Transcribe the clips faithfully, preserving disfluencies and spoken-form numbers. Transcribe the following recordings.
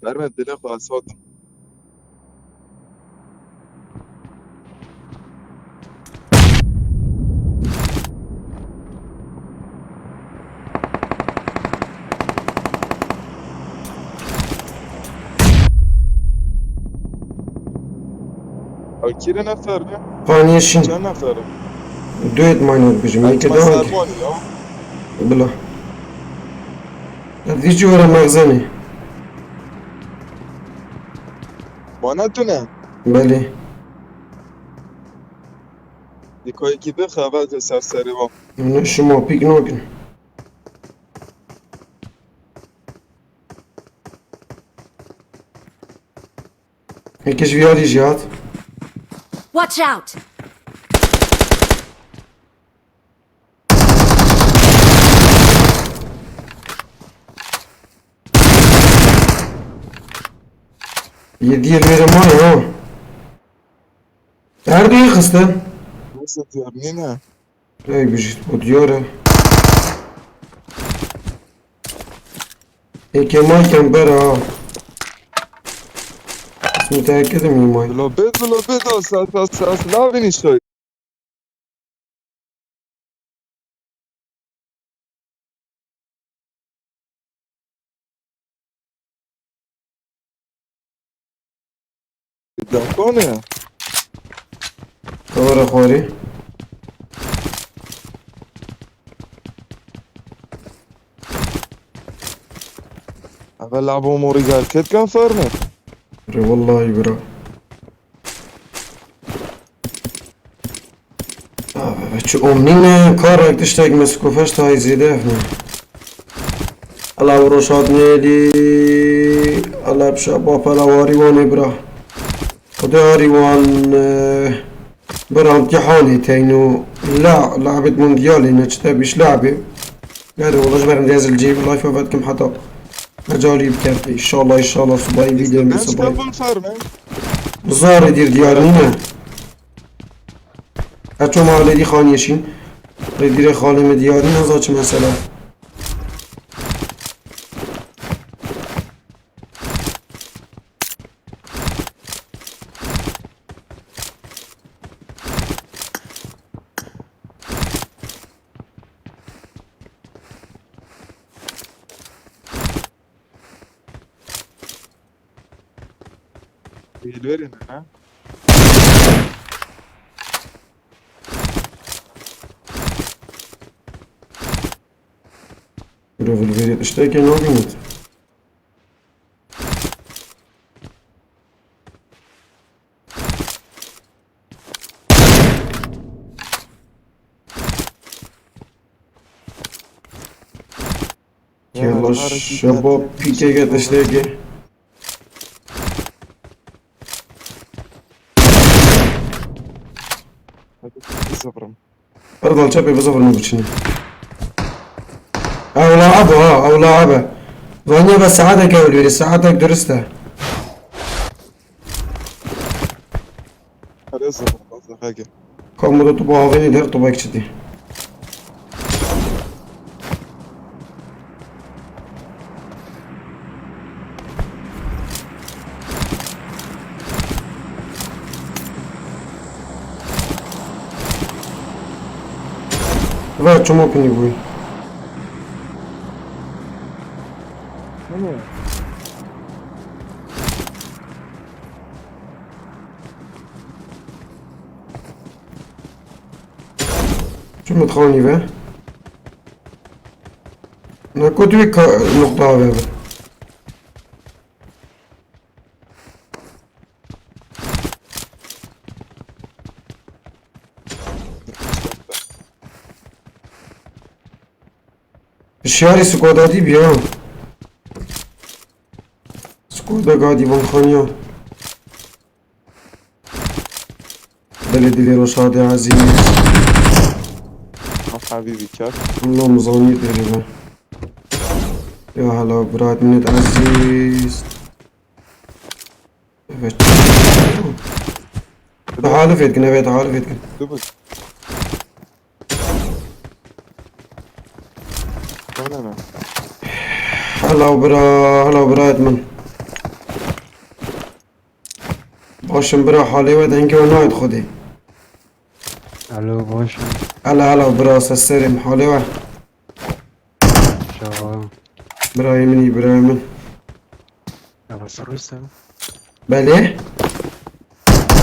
Ferme dilê xwe ez hatim. Ew kî re nefer be? Xaniyê şîn. Çend nefer e? Duet mayne dibêjim. Yekê Ekmek daha Servanî ya. Bila. Vî jî were mexzenê. Bana tune. Belê. Dîkoyekî bi xebat ser serê wan. Hûn şima pîk nakin. Yekê ji vî alî jî hat. Watch out! Yediyê li wêre mane ha. Her du yê xistin. Nasıl diyor, nîne? Ey bijît, o diyar e. Ê kêmay kember ha. Qismî te heke de mîmay. Bilo bê, bilo bê da, sa, sa, sa, sa, lavin işte. Dakone ya. Kavara xwarî. Eve labo morî gel ket kan ferme. Re vallahi bira. Abi, çi omnî ne, karek tiştek me sikofeş tayî zêde efne. Ela û roşat nêdî, ela pişa bapela warî wanê bira. Xwedê harî wan, e, bira imtîhanê teyno. La, labet mondialê ne çi te bîş labê. Gere wala ji ber em dê ez li cêbî life vet kim heta mecalî bikevtê. Înşallah, înşallah, sibayî vîdeo min sibayî. Zarê dîr diyar nîne. Heço ma lêdî xaniyê şîn. Rê dîrê xalê me diyar nîne, za çi mesela. Bilverin ha. Revolverê tiştekê nabînit. Yalla şeba pîkeke tiştekê. Hadi, sıfırım. Erdal çapê bizivirne biçine. Ew laib e ha, ew laib e. Vaniye be saetek ew li wêrê, saetek durist e. Hadi sıfırım, bas da hadi. Kamuda tu bu havênê der tu bek çitî. Va çimo pinî bûyî. Tamam. Çi min dixanî ve? Ne ku tu ka-, nuqta ve bi. Hişyarî sikoda dî biya. Sikoda gadî van xaniya. Belê dilê Roşadê Ezîz. Ah, Habîbî ker. Allah mizanî dêrê be. Ya hala birat minet Ezîz. Evet. Halif etkin, evet, halif etkin. Dur bak. Bana ne? Hello bra, hello bra Edmund. Xweşim bira, halê we, dengê we nayet Xwedê. Alo, baş e. Hela hela bira, se serê min, halê we. Şawa. Birayê min î, birayê min. Eva Firuz e. Belê?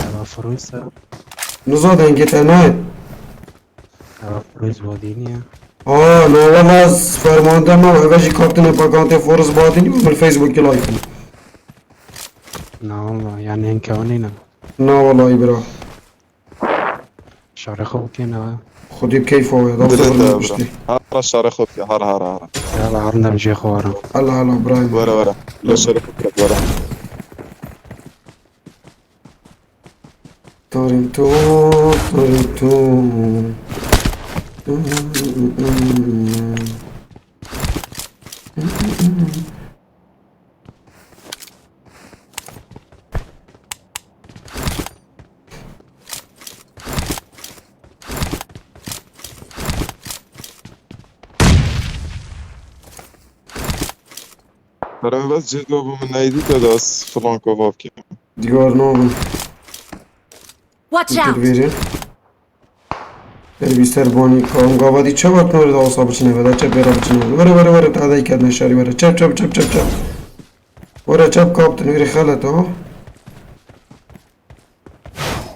Eva Firuz e. Niza dengê te nayet. Eva Firuz Badînî ye. Aa, na wela ez fermande me, eve jî kaptine pekantê Foruz Badînî û min Facebookê live kir. Na wela, yani hinke ew nîne. Na wela bira. Şarê xwe bikên ew. Xwedî bi keyfa we, da Dilê te bira. Hara şarê xwe bike, hara, hara, hara. Yala, hara, hara, hara. Hela, hela, Ibrahim. Were, were. Lo şarê xwe bike, were. Tarim to, tarim to. Merhaba, bes cihdo bu min neydi de das flanko vavkim. Diyor ne oldu? Watch out! Veri. Her bir serbani kavga vadi çabuk nuri da olsa biçine veda çep vera biçine. Vere, vere, vere, daha da ikat neşari vere. Çep, çep, çep, çep, çep. Vere çep kaptın, veri xelet o.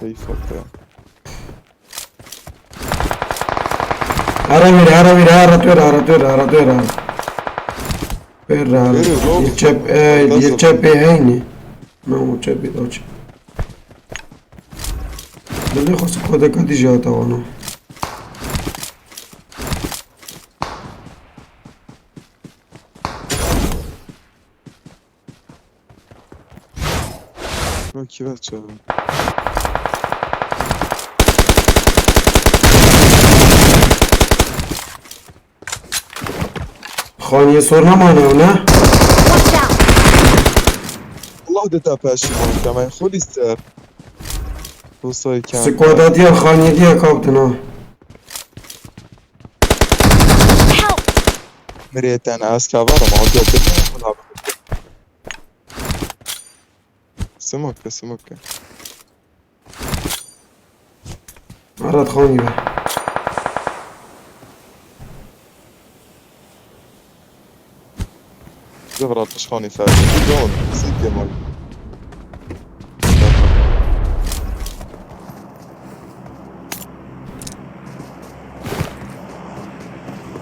Hey, fuck ya. Ara veri, ara veri, ara tuer, ara tuer, ara tuer, ara. Ver ara. Veri, veri. Bir çep, e, bir çep, e, heyni. Na o çep, bir daha çep. Belê xwest kodeka dî jî hate wana. Rakî ver çawa. Xaniyê sor nemane ew ne? Watch out! Allah de te peşiman keme, xulî ser. Tosay kem. Squada diye xaniyê diye kaptın ha. Help! Mirê te ne, ez kava rama, o götür ne? Smoke, smoke. Arat xanî be. Zevrat pişxanî ser. Don, sît yemal.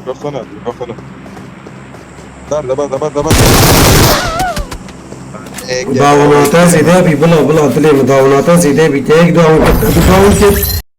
Bıraksana, bıraksana. Ber de, ber de, ber de, ber de. Dawinate zêde bî, bila, bila, dilê min dawinate zêde bî. Te yek dawin kir, te du dawin kir.